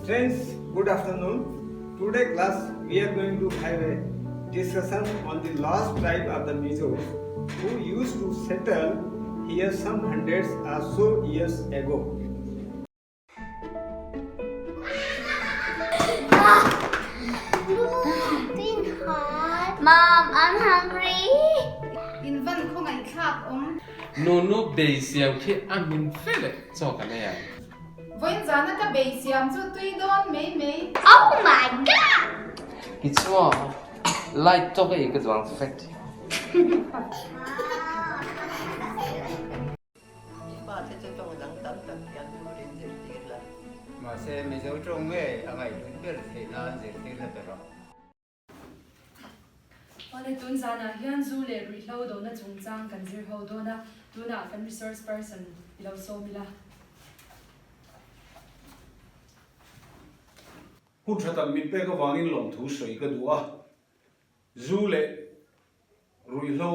Friends, good afternoon. Today class we are going to have a discussion on the last tribe of the Mizos who used to settle here some hundreds or so years ago. Mom, I'm hungry. In van khawngaihthlak awm. Nunu bei siam khi a hmin fe leh chaw kan ei ang. Vawiin zana ka bei siam chu tui dawn mai mai. Oh my God! Ki chuan light tawk a i ka duang chu fek. I fate chu tawng dang tam tak hian turin zirtir la. Mahse, Mizo tawng nge a ngaihhlut ber theih nan zirtir la pe rawh. Awle tun zanah hian zu leh ruihhlo dona chungchang kan zir ho dawn a, tunah kan resource person i lo sawm ila. Hun tha tak min pek avangin lawmthu sawi ka duh a, zu leh ruihhlo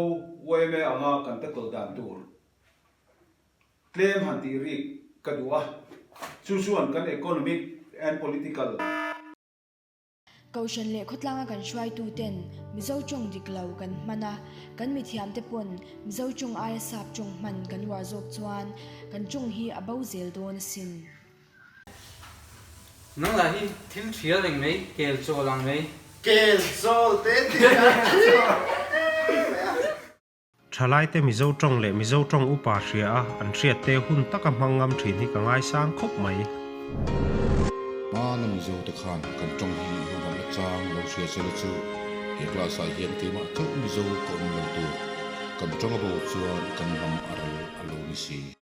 yma anga kan tackle dan tur tlem han tih rik ka duh a, chu chuan kan economic and political. Kohhran leh khawtlanga kan hruaituten Mizo tawng dik lo kan hman a, kan mithiamte pawn Mizo tawng aia sap tawng hman kan uar zawk chuan kan tawng hi a bo zel dawn asin. Nang lah hi thil thial reng mai, kel chawl ang mai. Kel chawl te ti a. Thalaite Mizo tawng leh Mizo tawng upa hria a an hriatte hun taka hmang ngam thin hi ka ngaisang khawp mai. Hmana Mizo te khan kan tawng hi hun a la chang lo hria sela chu he class ah hian keimah chauh Mizo ka awm lo tur, kan tawng a bo chuan kan hnam a ral a lo ni si.